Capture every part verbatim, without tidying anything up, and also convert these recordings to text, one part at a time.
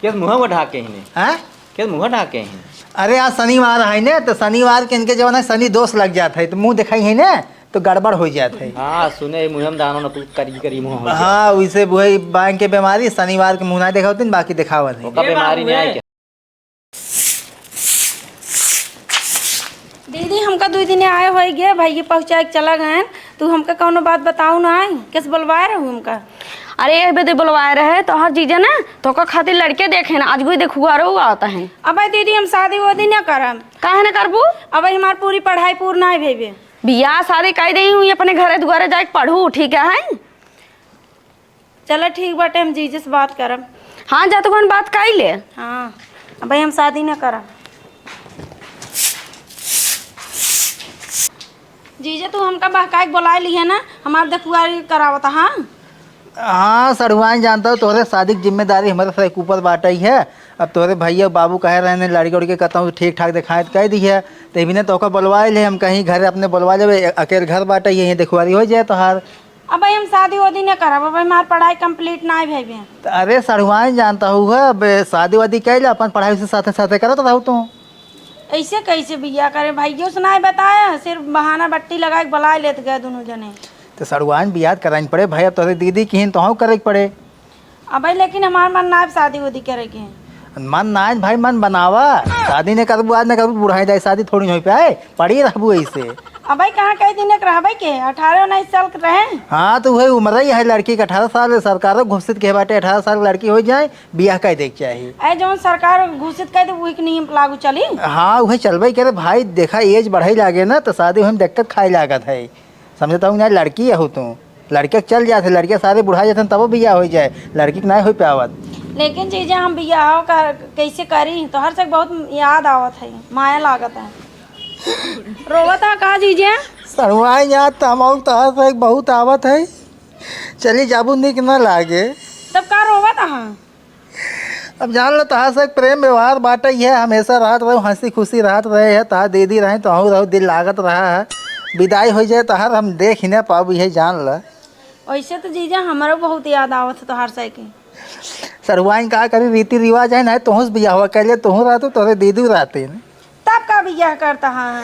केस मुँह में ढाके ही नहीं। हाँ? केस मुँह ढाके ही। अरे, आज शनिवार है ने, तो शनिवार के इनके जवन है, शनि दोष लग जात है, तो मुँह देखाई है ने, तो गड़बड़ हो जात है। हाँ, सुने, मुँह में दाना न कुल करी करी मुँह हो जाए। हाँ, वैसे वही बांग के बीमारी, शनिवार के मुँह ना देखावत, बाकी देखावत है। ओका ए बीमारी बाबू, नहीं आई ए। क्या? दीदी, हमका दुइ दिन आए होई गे, भैया पहुँचाए के चला गए, तू हमका कौनो बात बताऊ ना आई, कैसे बोलवाए रहू हमका? अरे, यही बदे बोलवाए रहे, तोहर जीजा ना तोका खातिर लड़के देखे ना, आज भी देखुआ रहो आवता है। अबे दीदी, हम शादी वादी ना करम। काहे ना करबू? अबे हमार पूरी पढ़ाई पूर्ण ना भइबे। बियाह शादी कई देई हुई, अपने घरे दुआरे जाके पढ़ू, ठीक है? चला ठीक बाटे, हम जीजे से बात करब। हाँ, जा तो कौन बात कई ले। हाँ, अब भाई हम शादी ना करब। जीजे, तू हमका बहकाए के बोलाए लिहे ना, हमार देखुआरी करावत, हाँ? हाँ, सड़ुआइन जानता हूँ, तोहरे शादी की जिम्मेदारी हमारे से ऊपर बाटइ है। अब तोहरे भैया बाबू कहे रहे ने, लड़के उड़के कहता हूँ ठीक ठाक देखाए तो कह दी है, तो इन्हें तोहका बोलवाए ले, हम कहीं घर अपने बोलवा लेबे, अकेले घर बाटइ है, यहीं देखुआरी हो जाए तोहार। अब भाई हम शादी वादी न करब, अब हमार पढ़ाई complete ना भइबे। त अरे सड़ुआइन जानता हूँ है, अब शादी वादी कइ ले, अपन पढ़ाई से साथे साथे करत रहू तू। ऐसे कैसे बियाह करे, भैया से ना बताया, सिर्फ बहाना बट्टी लगा के बुलाए लेत गए दोनों जने। त सड़ुआइन बियाह कराइन पड़े भाई, अब तोहरे दीदी किहिन तोहू करे के पड़े। अबे लेकिन हमार मन ना शादी उदी करे के। मन ना भाई, मन बनावा। शादी ने करबू, आज ने करबू, बुढ़ाई जाए, शादी थोड़ी होई पे आए, पड़ी रहबू ऐसे। अबे कहाँ कई दिन के रहबे के, अठारह उन्नीस साल के रहे। हाँ, तो वही उम्र ही है लड़की के, अठारह साल सरकारों घोषित के बाटे, अठारह साल के लड़की हो जाए, बियाह कर दे के चाही। अरे जौन सरकार घोषित कर दे, वही के नियम लागू चली। हाँ, वही चलबे करे भाई, देखा एज बढ़े लागे ना, तो शादी में दिक्कत खाए लागत है। समझता हूँ ना, लड़की है तू, लड़के के चल जात है, लड़के सारे बुढ़ा जाते हैं, तबो बियाह हो जाए, लड़की के ना हो पावत। लेकिन जीजा, हम बियाह का कैसे करी? तोहर से बहुत याद आवत है, माया लागत है। रोवत है का जीजा? सड़ुआइन याद तो हम तोहर से बहुत आवत है, चली जाबू निक न लागे। तब का रोवत है? अब जान लो, तहार से प्रेम व्यवहार बाटे, ये हमेशा रहत रहे, हँसी खुशी रहत रहे है, तहार दीदी रहे, तोहू रहो, दिल लागत रहा है। विदाई हो जाए तहार, हम देख ही ना पाबू, ये जान ल। वैसे तो जीजा, हमारो बहुत याद आवत है तोहार से के। सड़ुआइन का करी, रीति रिवाज है ना, तोहू से बियाह हुआ, कह ले तोहू रहतू, तोहरे दीदी रहते। तब का बियाह करता है?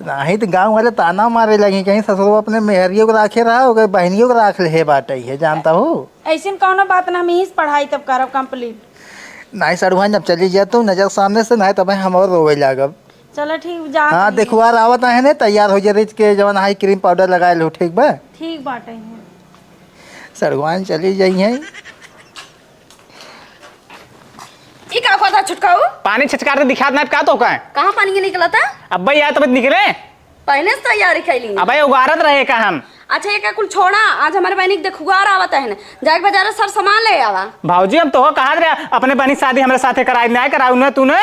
नहीं तो गाँव वाले ताना मारे लगे, कहीं ससुरो अपने मेहरियों को राखे रहा, ओकर बहनियों को राख ले बाटे, ये जानता हो। ऐसन कौनो बात ना, हम यहीं से पढ़ाई तब करब complete। नहीं सड़ुआइन, जब चली जा तू नजर सामने से, नहीं तब हम और रोवे लागब। चलो ठीक, जा हाँ, तनी। देखुआर आवत है ने, तैयार हो जा, रिच के जवन हाई cream powder लगाए लो, ठीक बा? ठीक बाटे। सड़ुआइन चली जाई है। ई का कहता छुटकाऊ? पानी छिचकार दे दिखात ना, का तो का? कहाँ पानी के निकलता? अब्बे यार, तब निकले। पहले से तैयारी कैली। अबे उगारत रहे का हम? अच्छा, ये का कुल छोड़ा, आज हमारे बहनी के देखुआर आवत है ना, जाके बाजार से सब सामान ले आवा। भौजी, हम तो कहत रहे, अपने बहनी शादी हमरे साथे कराई, ना कराऊ ना तूने।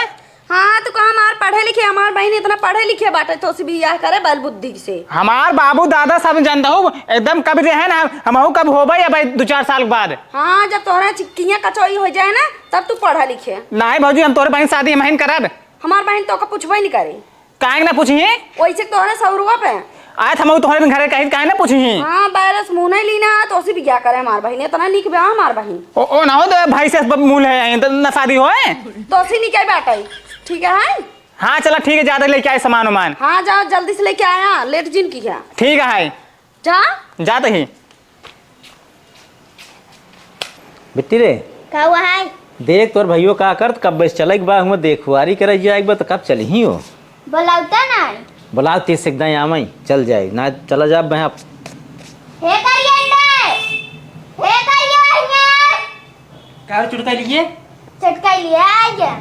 हाँ, तो कहा हमार पढ़े लिखे, हमार बहन इतना पढ़े लिखे बाटे, तो से बियाह करे बल बुद्धि से। हमार बाबू दादा सब जानता हूँ, एकदम कब रहे ना, हमहू कब होबे अब दो चार साल के बाद। हाँ, जब तोहरा चिक्कियाँ कचौई हो जाए ना, तब तू पढ़ा लिखे। नहीं भौजी, हम तोहरे बहन शादी हम ही करब। हमार बहन तो का पूछबे नहीं करे। काहे ना पूछी? वैसे तोहरे सौरुआ पे। आए थे हम तोहरे घरे कहीं, काहे ना पूछी? हाँ, बैरस मुँह नहीं लीना, तो से बियाह करे हमार बहन, इतना निक बा हमार बहन। ओ, ओ ना हो तो भाई से मुँह ले आए, तो ना शादी होए। तो से निकाई बाटे, ठीक है? हाँ, चला ठीक है, जाते लेके आए सामान वामान। हाँ, जाओ, जल्दी से लेके आया, लेट जिन की है। ठीक है। जा। जाते ही। बिट्टी रे। का हुआ है? देख, तोर भइयो का करत, कब बस चले के बा, हुआ देखुआरी करे जाए के बा, तो कब चली ही हो? बोलावता ना। बोलाव, तीस से एकदम आवे, चल जाए, ना चला जा, मैं अब। हे करिया अंडे, हे करिया अंडे। का रे चुटका लिए? चुटका लिए आ गया।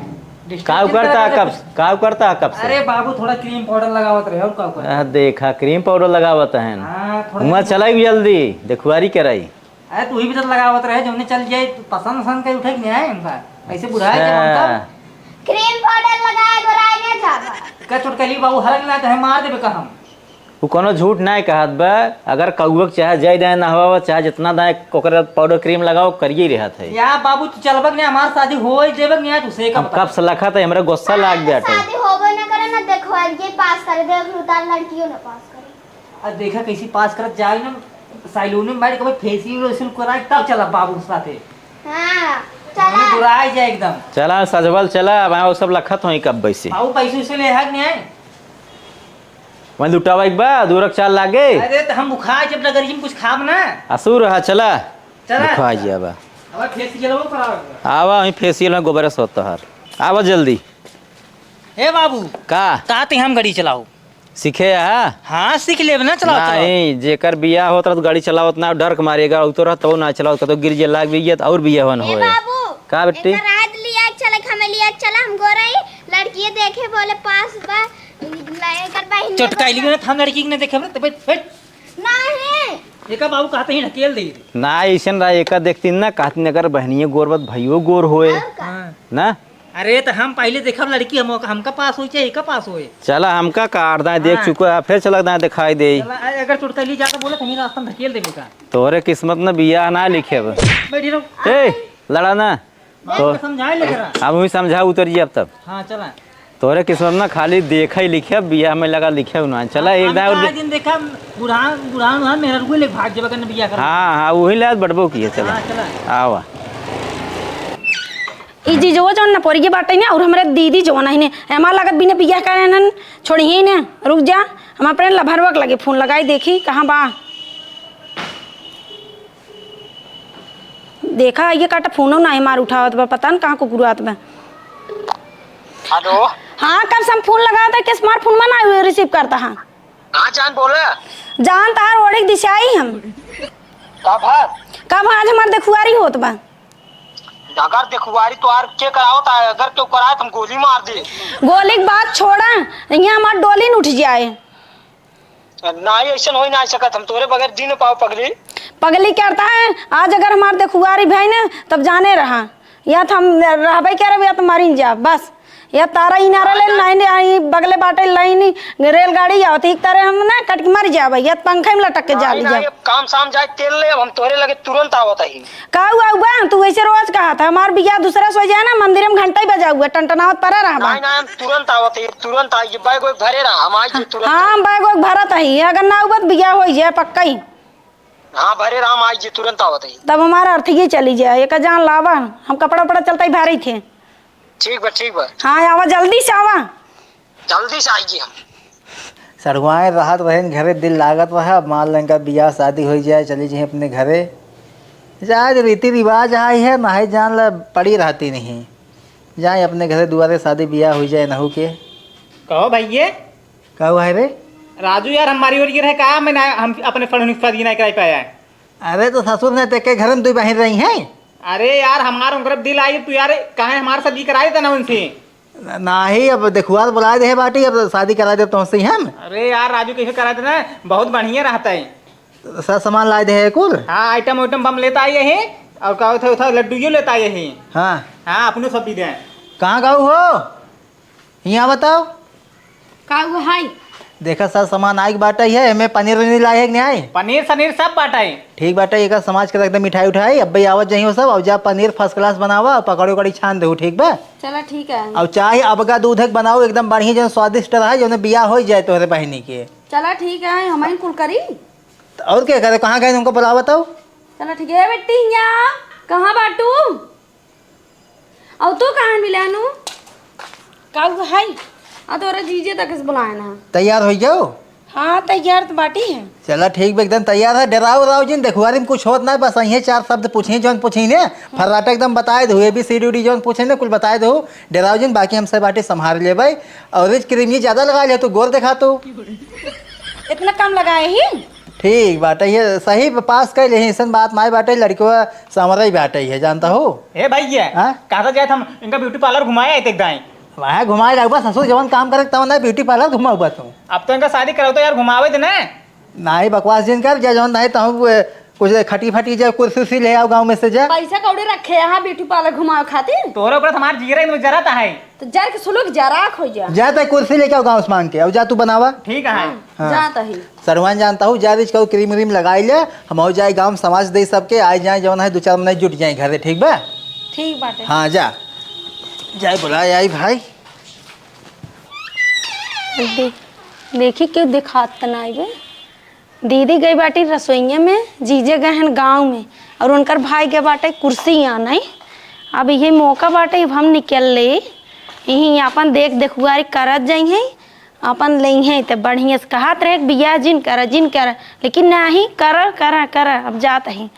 का करता है कब, का करता है कब से? अरे बाबू, थोड़ा cream powder लगावत रहे, और का करता? आ, देखा, cream powder लगावत है। हाँ, थोड़ा हुआ cream चलाई भी जल्दी, देखुआरी कराई। अरे तू ही भी तो लगावत रहे, जौने चल जाए, तू पसंद पसंद के उठे के नहीं आए हमका। ऐसे बुढ़ाए के अच्छा। हमका। Cream powder लगाए गोराए नहीं जाबा। का चुटका लिए बाबू, हरक ना तो है, मार देबे का हम। उ कोनो झूठ नाय कहत बा। अगर कौआ के चाहे जय दे नहवावा, चाहे जितना दाए ओकरे powder cream लगाओ, करिए रहत है। या बाबू, तू चलबक नहीं, हमार शादी हो जेबक नहीं, आज उसे का हम बता। कब से लखत है, हमरा गुस्सा लाग गया। शादी होबो न करे ना, देखो, ये पास कर दे, उतार लड़कियों ने पास करे। अब देखा कैसी पास करत जाए ना, सैलून में बैठ के फेसियल वेसियल कराए, तब चला बाबू के साथे। हाँ। चला। हमने बुराई जाए एकदम। चला सजवल चला, अब वो सब लखत होई कब वैसे। बाबू पैसे उसे ले हक नहीं आए। मैं लुटावा एक बा, दू रख चार लागे। अरे तो हम बुखार जब डगरिया में कुछ खाब ना। असुर हा चला। चला। बुखार जिया बा। अब फेसियल वो कराओ। आवा, वहीं फेसियल में गोबर से होता हर। आवा जल्दी। ए बाबू। का? का ते हम गाड़ी चलाओ? सीखे हा? हाँ, सीख लेब ना, चलाओ, चलाओ। नहीं, जेकर बियाह होत रहत गाड़ी चलावत ना, डर के मारे गा, उतर रहत, तब ना चलावत, कतो गिर जे लाग भी गया, तो और बियाह होन ए होए। बाबू, का बेटी? एकर रात लिया चले, हमें लिया चला, हम गोरई लड़किए देखे बोले पास बा, एकर बहिन चोटकाई लियो ना, हम लड़की के ना देखे, तो बैठ, बैठ। नहीं। एका बाबू कहते ही ढकेल दे। ना, ऐसन रहा, एका देखती ना, कहती ना, अगर बहनिए गोर बा, भइयो गोर होए। और का? हाँ। ना? अरे, तो हम पहले देखब लड़की, हम, हमका पास होई चाहे एका पास होए। चला, हमका काट दाए, देख हाँ। चुको है, फिर चला दाए, दिखाई दे। चला, अ-, अगर चुटकली जा तो बोले, कहीं रास्ता में ढकेल देबे का? तोहरे किस्मत में बियाह ना लिखे अब। बैठी रहो। ए, लड़ा ना। बाप तो का समझाए ले करा। अब वही समझा उतर जी अब तब। हाँ, चला। तोहरे किस्मत में खाली देखे ही लिखे, बियाह में लगा लिखे ना। चला, हम, एक दाए और हमका दे- दिन देखा, बुढ़ान, बुढ़ान, बुढ़ान मेहररुए ले भाग जेबा कने बियाह कर। हाँ, हाँ, वही लायक बटबो किए, चला। हाँ, चला। आवा। ई जीजवा जौन न पोरिये बाटे ने, और हमरे दीदी जौन है ने, हमार लागत बिना बियाह करे नन छोड़ी ही ने। रुक जा, हम अपने लभरवा के लगे फोन लगाई, देखी कहाँ बा। देखा, ये काटा फोनो ना हमार उठावत बा, पता न कहाँ कुकुरात बा। हेलो। हाँ, कब से हम फोन लगावत है, किस मार फोन में ना रिसीव करता है। हाँ जान, बोला। जान तहार ओढ़ी दिशाई हम। कब है? कब आज हमार देखुआरी होत बा। अगर देखुआरी तो आर के करावत है, अगर क्यों कराए तो हम गोली मार दे। गोली के बात छोड़ा, यहाँ हमार डोली न उठ जाए। नाही, ऐसन होइ नाही सकत, हम तोरे बगैर जी न पाओ पगली। पगली करता है, आज अगर हमार देखुआरी भई न, तब जाने रहा, या तो हम रहबे करब, या तो मरिन जाब, बस। या तारा इनारा ले लाइन आई, बगले बाटे लाइन, रेलगाड़ी आवत, एक तारे हम ना कट के मर जाबे, या तो पंखे में लटक के जाली नाही, जाब। अब काम शाम जाए तेल ले, अब हम तोरे लगे तुरंत आवत ही। काऊ आऊ बा, तू ऐसे रोज कहत है, हमार बियाह दूसरा से हो जाए ना, मंदिर में घंटा ही बजाऊ है, टनटनावत परा रहबा। नाही, नाही, हम तुरंत आवत ही, तुरंत आई, ये बैग वैग भरे रहा, हम आई जी तुरंत। हाँ, हम बैग वैग भरत ही, अगर ना आऊ बा तो बियाह हो जाए पक्का ही। हाँ, भरे रहा, हम आई जी तुरंत आवत ही। तब हमारा अर्थ ये चली जाए, एक जान लावा, हम कपड़ा उपड़ा चलता ही भारी थे। ठीक बा, ठीक बा। हाँ, आवा, जल्दी से आवा। जल्दी से आई जी हम। सड़ुआए रहत रहेन घरे, दिल लागत रहा, अब मान लें का बियाह शादी होइ जाए, चली जाए अपने घरे। जाए रीति रिवाज आई है, नाही जान ला पड़ी रहती नहीं। जाए अपने घरे दुआरे, शादी बियाह होइ जाए नहू के। कहो भइये। कहो है रे? राजू यार, हमारी ओर ये रहे का, मैं ना, हम अपने फड़ूनी की शादी ना कराई पाया है। अरे तो ससुर ने ते के घर में दुई बहिन रही हैं। अरे यार, हमार उनकर दिल आई, तू यार, कहे हमार शादी कराई देता ना उनसे। न-, नाही, अब देखुआ तो बुलाए दे बाटी, अब शादी कराई दे तुमसे ही हम। अरे यार राजू, कैसे कराई देना, बहुत बढ़िया रहता है। तो सब सामान लाए दे है कुल? हाँ, आइटम उइटम बम लेता आई है, और का होता, होता लड्डू यो लेता आई है। हाँ। हाँ, अपने सब भी दे। कहाँ गाऊ हो? यहाँ बताओ। का हुआ हाय? देखा, सब सामान आइक बाटा ही है, एमे पनीर वनीर लाए है कि नहीं आए? पनीर सनीर सब बाटा है। ठीक बाटा, एकर समाज के एकदम मिठाई उठाई, अब भाई आवत जाइयो सब, और जा पनीर first class बनावा, और पकौड़ी उकौड़ी छान देहु, ठीक बा? चला ठीक है। और चाहे अबगा दूध है बनाओ, एकदम बढ़िया, जो स्वादिष्ट रहा, जो बियाह हो जाए तोहरे बहिनी के। चला ठीक है, हम ही कुल करी। तो और क्या करे, कहाँ गए उनको बुलावा तो? चला ठीक है, ए बेटी, यहाँ कहाँ बाटू? अउ तू कहाँ मिलानू? का हुआ हाय? आ तोरा जीजे तक से बुलाए ना। तैयार हो जाओ। हाँ, तैयार तो बाटी है। चला ठीक बा, एकदम तैयार है। डराओ उराओ जिन, देखुआरी में कुछ होत ना, बस यही चार शब्द पूछी, जौन पूछी ने, फर्राटा एकदम बताए दो, A B C D D जौन पूछे ने, कुल बताए दो। डराओ जिन, बाकी हम सब बाटी संभाल लेबै। और रिच क्रीम ये ज्यादा लगा ले, तू गोर देखा तू। इतना कम लगाए ही? ठीक बाटे, ये सही पास कर ले, ऐसन बात नाय बाटे, लड़कवा संवरई बाटे है, जानता हो? ए भाई, ये हाँ? कहता जाए हम इनका ब्यूटी पार्लर घुमाए आए थे दाएं। वहाँ घुमाए जाऊबा ससुर, जवन काम करे तवन ना ब्यूटी पार्लर घुमाऊबा तू। अब तो इनका शादी कराओ तो यार घुमावे दे ना। नाही बकवास जिन कर, जा जवन नाही तो हम, ए, कुछ खटी फटी जा, कुर्सी उर्सी ले आओ गाँव में से जा। पैसा कौड़ी रखे यहाँ ब्यूटी पार्लर घुमावे खातिर। तोहरे ऊपर हमार जीरा इनमें जरा ता है। तो जर के सुलुक जराक हो जा। जा तै कुर्सी लेके आओ गाँव से मांग के, अब जा तू बनावा। ठीक है। हाँ। जाता ही। सड़ुआन जानता हूँ, जा रिच कहू क्रीम व्रीम लगाई ले, हम हो जाए गाँव में समाज दे सबके, आए जाए जवन है दो चार मने जुट जाए घरे, ठीक बा? ठीक बाटे। हाँ जा, जाए बुलाए आई भाई। दे-, देखी केहू देखात त ना आइबे। दीदी गई बाटी रसोइया में, जीजे गए हैं गाँव में, और उनकर भाई गए बाटे कुर्सी आने। अब इहे मौका बाटे, अब हम निकल ले, यहीं आपन देख देखुआरी करत जइहें, आपन लेइहें। त बढ़िया से कहत रहे कि बियाह जिन कर, जिन कर, लेकिन नाही, कर, कर, कर। अब जात ही,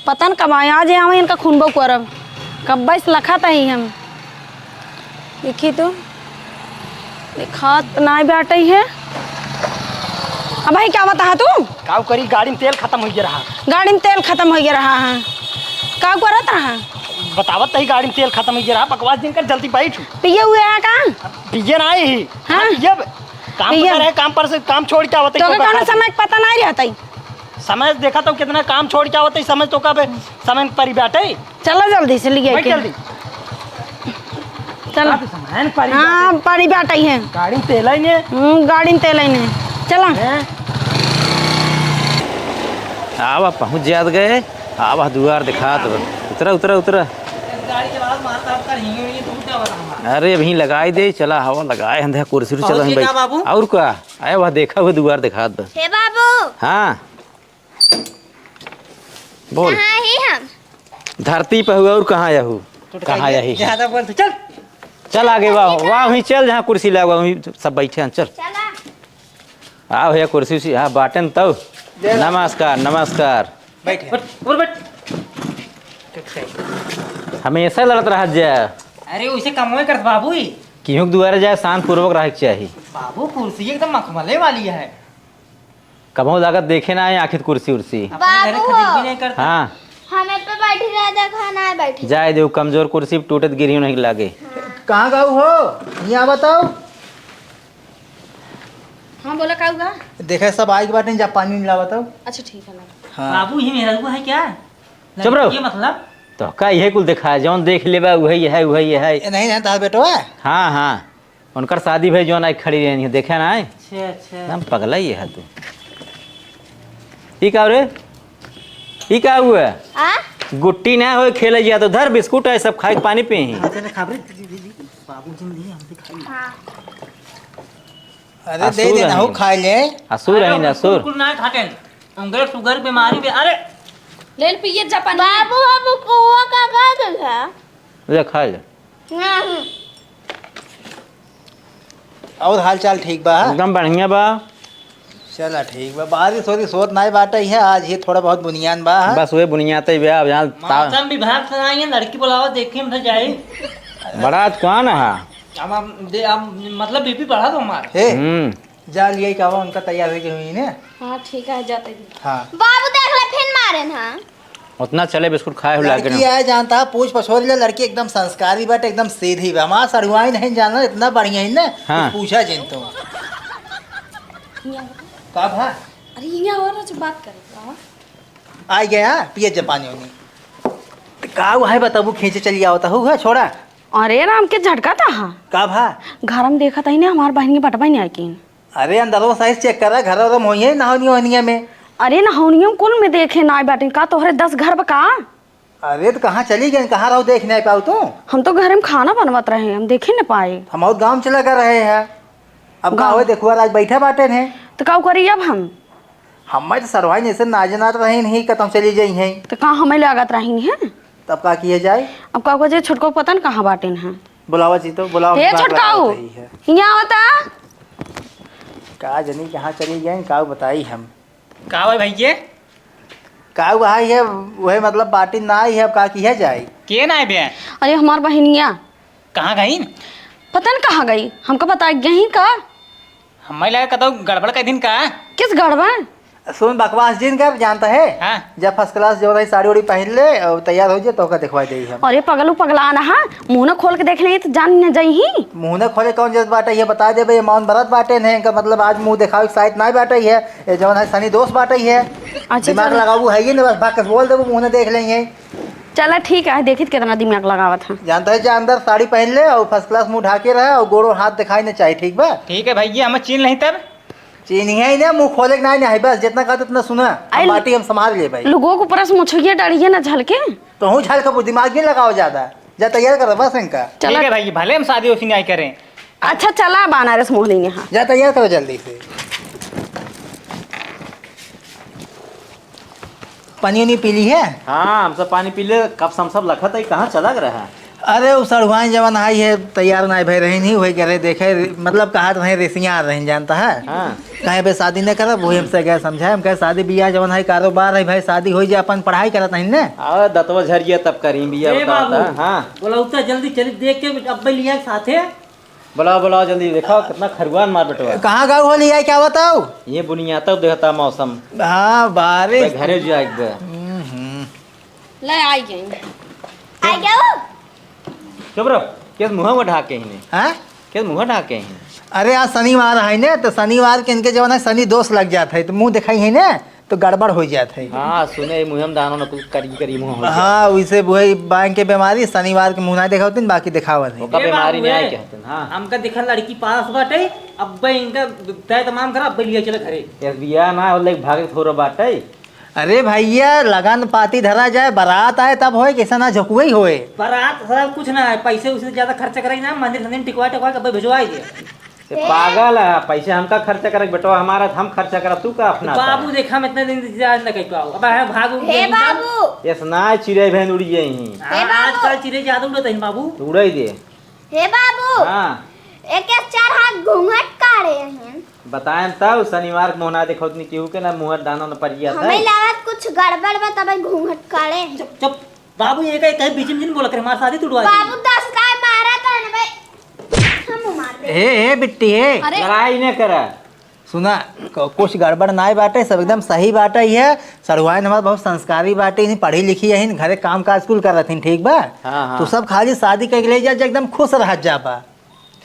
पता न कब आए, आज आवे इनका खूनबो करब, कब्बे से लखत ही हम। देखी तो, देखात नाई बाटइ है। अब भाई, का बता तू? काऊ करी, गाड़ी में तेल खतम होइ गया रहा। गाड़ी में तेल खतम होइ गया रहा है। का करत रहा? बतावत ही, गाड़ी में तेल खतम होइ गया रहा। बकवास जिन कर, जल्दी बैठ। पिए हुए है का? पिए ना आई ही। हाँ? हाँ, पिए। काम पिए। पर रहे, काम पर से, काम छोड़ के आवत ही, तो तो का कौनो खाती। समय के पता नहीं रहता ही। समय देखा तो कितना काम छोड़ के आवत ही, समय तो का बे, समय पर ही बैठे। चला जल्दी से लिए बैठ के। जल्दी। चला। का तो समय पर ही हाँ, बैठे। पर ही बैठे हैं। गाड़ी में तेल ही नहीं। हम्म, गाड़ी में तेल ही नहीं। चला। हैं? आवा, पहुँच जात गए। आवा, दुआर दिखात बा। उतरा, उतरा, उतरा। गाड़ी के आवाज मारता, आपका हिंगे, हिंगे टूट जावा हमारा। अरे, अभी लगाई दे, चला, हवा लगाए, हम देखा कुर्सी उर्सी चला, हम बैठ। बाबू? और का? आए, वह देखा हुआ दुआर दिखात बा। हे बाबू। हाँ। बोल। कहाँ ही हम? धरती पे हुआ और कहाँ यहू? कहाँ यही? ज्यादा बोल तू, चल। चल आगे, वाह, वाह, वहीं चल, जहाँ कुर्सी लगा, वहीं सब बैठे हैं, चल। चला। आओ, हे कुर्सी उर्सी, हाँ, बाटेन तब। जय राम। नमस्कार, नमस्कार। बैठ, उठ, उठ, बैठ। ठीक से। हमेशा लड़त रहत जा। अरे, उसे कमवे करत बाबू ही। केहू के दुआरे जाए, शांत पूर्वक रहे के चाही। बाबू, कुर्सी एकदम मखमले वाली है। कबहूँ लागत देखे ना आए आखिर कुर्सी उर्सी। अपने घरे बाबू खरीद हो। भी नहीं करता। हाँ। हमें पे बैठी रह जा, खाना है बैठी। जाए देउ, कमजोर कुर्सी पे टूटत गिरी नहीं लागे। कहाँ गऊ हो? यहाँ बताओ। हाँ, बोला, का हुआ? देखे, सब आइके बाटे, जा पानी लावा तो। अच्छा, ठीक है, ला। हाँ। बाबू, ये मेहररुआ है क्या? चुप रहो। ये मतलब? तो का इहे कुल देखाए, जौन देख लेबा, उहे है, उहे है। ए, नहीं, नहीं, तार बेटवा? हाँ, हाँ। उनकर शादी भई, जौन आई खड़ी रहनी है, देखे ना आई? अच्छा, अच्छा। एकदम पगला ही है तू। ई का रे? ई का हुआ? आ? गुट्टी ना होए, खेले जिया तो धर बिस्कुट है, सब खाए के पानी पी ही। हाँ, चले खाब रे। बाबूजी ने दिए, हम भी खाई। हाँ। अरे, दे असुर देना हो, हैं। खाए ले। असुर अरे, हैं, असुर। बिल्कुल ना खाते हैं। उनके शुगर बीमारी भी, अरे। ले ले, पिए जा पानी। बाबू, बाबू, कौआ का का दे है? ले, खा ले। हाँ, हाँ। और हाल चाल ठीक बा? एकदम बढ़िया बा। चला, ठीक बा। बारिश होरिश होत नाई बाटे है, आज ही थोड़ा बहुत बुनियान बा, हाँ? बस वही बुनियाते बा, अब यहाँ ता- मौसम विभाग से आई है, लड़की बुलावा, देखे हम तो जाई। बड़ा आज कौन है? अब हम दे, अब मतलब बीपी बढ़ा दो हमारा। हे, हम्म। जा लिया का बा, उनका तैयार होइके हुई ने। हाँ, ठीक है, जाते भी। हाँ। बाबू देख ले, फिर मारे ना। उतना चले बिस्कुट खाए हो लागे लड़की ना। आए जानता, पूछ पछोर ले, लड़की एकदम संस्कारी बाटे, एकदम सीधी बा। हमार सड़ुआई नहीं जाना, इतना बढ़िया ही ना, हाँ। कुछ पूछा जिन तो। हियाँ। का भा? अरे, हियाँ और कुछ बात करे, का? आ गया, पिए जा पानी उनी। त का हुआ है बताबू, खींचे चली आवता हो, छोड़ा। अरे राम के झटका था, हाँ। का भा? घर में देखा था ही ना, हमार बहन के बटवा नहीं आई किन। अरे, अंदरवा साइज चेक करा, घर में होइए, नहौनिया वहनिया में। अरे, नहौनिया कुल में देखे ना बाटिन का, तोहरे दस घर बा का? अरे, त कहाँ चली गई, कहाँ रहो, देख नहीं पाऊ तू? हम तो घर में खाना बनवत रहे, हम देखे न पाए। हम और गाँव चला कर रहे हैं। अब का गाँव? होए, देखुआ राज बैठा बाटे ने। त का करी अब हम? हमें तो सरवाई ने से ना जनात रहे नहीं, कतम चली गई हैं। त का हमें लागत रही हैं? तब का किए जाए? अब का कहे, छोटको पता न कहाँ बाटेन हैं। बुलावा जी तो, बुलावा, हे बात छोटकाऊ, बतावत रही है। हियाँ आवता। का जनी कहाँ चली गए, का बताई हम। का हुआ भैया? का हुआ है, वह मतलब बाटी ना आई है, अब का किया जाए? के ना आए बे? अरे हमार बहिनिया। कहाँ गई? पता न कहाँ गई, हमका बता गई का? हमें लगा कतौ गड़बड़ कर दिन का। किस गड़बड़? सुन, बकवास जिन कर, जानता है? हाँ। जब फर्स्ट क्लास जो है साड़ी उड़ी पहन ले और तैयार हो जाए तो ओका दिखवाई दे हम। अरे पगलू पगला ना हा, मुंह न खोल के देख ले तो जान न जाई ही। मुंह न खोले कौन जरूरत बाटे, ये बता दे भाई, माउन बरत बाटे ने, इनका मतलब आज मुंह दिखावे के साइत नहीं बाटे है, ये जौन है सनी दोस्त बाटे है। अच्छा, दिमाग चलो। लगाबू है ये ना, बस भाग के बोल देबू, मुंह न देख लेंगे। चला ठीक है, देखित कितना दिमाग लगावत है। जानता है, जा अंदर साड़ी पहन ले और फर्स्ट क्लास मुंह ढाके रहे और गोड़ो हाथ दिखाई न चाहिए, ठीक बा? ठीक है भैया, हम चीन नहीं तब। चीनिया ही ना, मुंह खोले के ना, नहीं, बस जितना कहा उतना सुना। हम आई बाटी हम संभाल ले भाई। लोगों को ऊपर से मुछिया डालिए ना झलके। तो हूँ झलके, वो दिमाग नहीं लगाओ ज्यादा। जा तैयार कर बस इनका। चला। ठीक है भाई, भले हम शादी उसी नहीं करें। अच्छा चला बनारस मोहनी यहाँ। जा तैयार करो जल्दी से। पानी उनी पी लिहे? हाँ, हम सब पानी पी ले, कब से हम सब लखत है, कहाँ चला गया है? अरे, उ सड़ुआइन जवन आई है, तैयार नाहीं भई रहिन ही, वही घरे देखे, मतलब, कहत रहे, रिसिया रहिन, जानता है? हाँ। कहे बे शादी न करब, वही हमसे गए समझाए, हम कहे, "शादी बियाह जवन है, कारोबार है भाई, शादी होइ जाए, अपन पढ़ाई करत नहीं ने।" अरे, दतवा झरिया तब करी बियाह ए बतावत बाबू, है, हाँ। बोलौता जल्दी चली, देख के अब्बे लिया साथे। बोलाओ, बोलाओ, जल्दी देखाओ, कितना खरुआन मार बेटवा। कहाँ गऊ हो लिया, क्या बताओ? ये बुनियाता देखता मौसम। हाँ, बारिश। बे घरे जो आइब बे। हम्म, हम्म। ले, आई गई। आई गऊ? चुप रहो, केस मुँह में ढाके ही नहीं। हाँ? केस मुँह ढाके ही नहीं। अरे, आज शनिवार है ने, तो शनिवार के इनके जवन है, शनि दोष लग जात है, तो मुँह देखाई है ने, तो गड़बड़ हो जात है। हाँ, सुने, मुँह में दाना न कुछ करी, करी मुँह हो जात। हाँ, वैसे वही बांग के बीमारी, शनिवार के मुँह ना देखावतिन, बाकी देखावत है। ओका ए बीमारी बाबू, नहीं आई ए, कहते हैं, हाँ। हमका देखा लड़की पास बाटे, अब्बे इनका तय तमाम करा, अब्बे लिया चला घरे। यार, बियाह ना होले, भागे थोड़ा बाटे। अरे भैया, लगन पाती धरा जाए, बारात आए तब होए, कैसा ना झकुए ही होए। बारात सारा कुछ ना है, पैसे उसे ज्यादा खर्चा कराई ना, मंदिर संदिर टिकवा टिकवा के अब्बे भिजवाई दे। ये पागल है, पैसे हमका खर्चा करे बेटवा, हमारा हम खर्चा करब, तू का अपना बाबू, कर? देख, हम इतने दिन इंतजार न कर पाओ, अब हम भाग उड़ हे गए, बाबू। यस ना, चिड़ै बहन उड़ी गई ही। हे हाँ, बाबू। आजकल चिड़ै ज्यादा उड़त है बाबू। तो उड़ाई दे। हे बाबू। हाँ। एक एक चार हाथ घूंघट काढ़े हैं। बताएं तब, शनिवार के मुँह ना देखौत नहीं केहू के, ना मुँह दाना न परिया हमें था। लागत कुछ गड़बड़ बा, तबे घूंघट काढ़े हैं। चुप, चुप। बाबू, ये कहे, कहे बीच में जिन बोला करे, हमारे साथ ही तुड़वा दी। बाबू, दस गाय मारा था ना भाई, हम मार दे। हे, हे बिट्टी, हे। अरे। लड़ाई न करा। सुना, क-, कुछ गड़बड़ नाय बाटे, सब एकदम सही बाटे। ये सड़ुआइन हमार बहुत संस्कारी बाटे, इन्हीं पढ़ी लिखी है, घरे काम काज कुल करत हन, ठीक बा? हाँ, हाँ। तू सब खाली शादी करके ले जा, जे एकदम खुश रहत जा बा।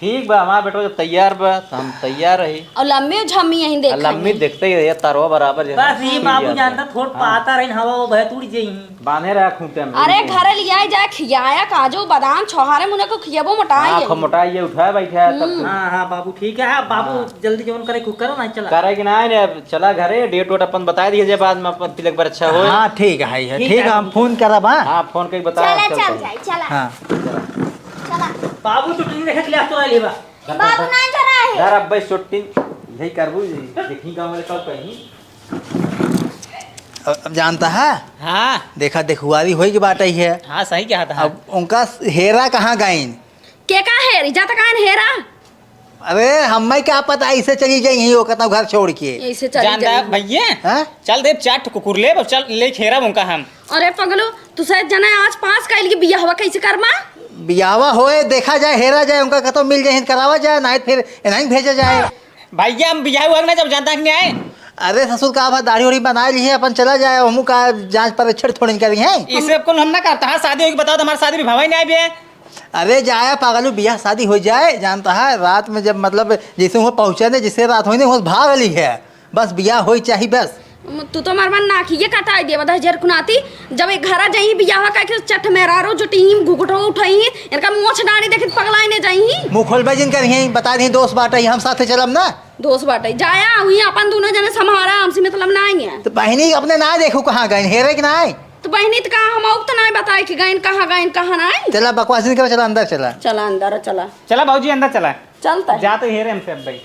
ठीक बा, हमार बेटवा जब तैयार बा, तो हम तैयार रही। और लम्मी झम्मी यहीं आ, देखा लम्मी नहीं। देखते ही रहिए, तारवा बराबर जैसे बस ये ठीक बाबू है। जानता, थोड़ हाँ। पाता रही, हवा वो भय टूट जाई। बांधे रहा खूंटे में। अरे, घरे लियाई जाए, खियाया, काजू, बादाम, छोहारे मुने को खियाबो, मोटाई हाँ, है। खूब मोटाई है, उठाए बैठे है, तब हम्म। तो। हाँ, हाँ, बाबू, ठीक है, हाँ, बाबू, हाँ। जल्दी जवन करे, खूब करो ना, चला। करे कि ना, ने, अब चला घरे, डेट वेट अपन बताए दिए जे बाद में, अपन तिलक पर अच्छा होए। हाँ, ठीक है, है, ठीक ठीक है, है, हम बाबू। फोन करब, हाँ। हाँ, फोन करके बताओ, चला, चलते चल हैं। जाए, चला। हाँ। चला। बाबू, तू टीवी देखे के लिए तो आ लेबा। बाबू, ना जरा है। यार, अब भाई, छुट्टी यही करबू, देखी गाँव वाले कब कहीं। अब, अब जानता है? हाँ। देखा, देखुआरी होई के बात आई है। हाँ, सही कहा था। अब उनका हेरा कहाँ गईन? के का हेरी? जा त कान हेरा। अरे, हमें क्या पता, ऐसे चली जाई ही, वो कहता घर छोड़ के। ऐसे चली जानता जाई। भैया? हाँ? चल दे, चार ठो कुकुर ले, चल ले हेरा उनका हम। अरे पगलू, तू शायद जाना आज पास कइल कि बियाहवा कैसे करमा? बियाहवा होए, देखा जाए, हेरा जाए, उनका कतौ मिल जाए, करावा जाए, नाहीं फिर इन्हीं भेजा जाए। भैया, हम बियाह हुआ ना जब जानता कि नहीं आए। अरे ससुर, का बा, दाढ़ी उढ़ी बनाए लिए, अपन चला जाए, हमू का जांच परीक्षण थोड़ी करी है। इसे अब कौन हम ना करता है, शादी होगी बताओ तो हमारी शादी भी भवाई नहीं आए भी है। अरे जाए पागलू, बियाह शादी हो जाए, जानता है, रात में जब मतलब जैसे वहाँ पहुँचा ने, जिससे रात होई ने, वहाँ भाग ली है। बस बियाह होई चाही बस। म-, तू तो हमार मन नाकिये कटाई देबा, दहिजर कुनाती। जब एक घरा जाई बियाह का के चट मेहरारू जुटी, घुघुटो उठाई, इनका मोछ डाड़ी देखित पगलाई ने जाई। मुँह खोलबे जिन करिहे, बता दी दोस्त बाटे, हम साथे चलब ना। दोस्त बाटे, जाया हुई अपन दोनों जने संभारा, हमसे मतलब नाहीं है। तो बहिनी अपने ना देखू कहाँ गए, हेरे कि नाहीं? तो बहिनी तो कहाँ हम आउक तो नाहीं बताए कि गए, कहाँ गए, कहाँ नाहीं। चला बकवास नहीं करो, चला अंदर चला। चला अंदर चला। चला बाबूजी अंदर चला। चलता है। जा तो हेरे हमसे अब भाई।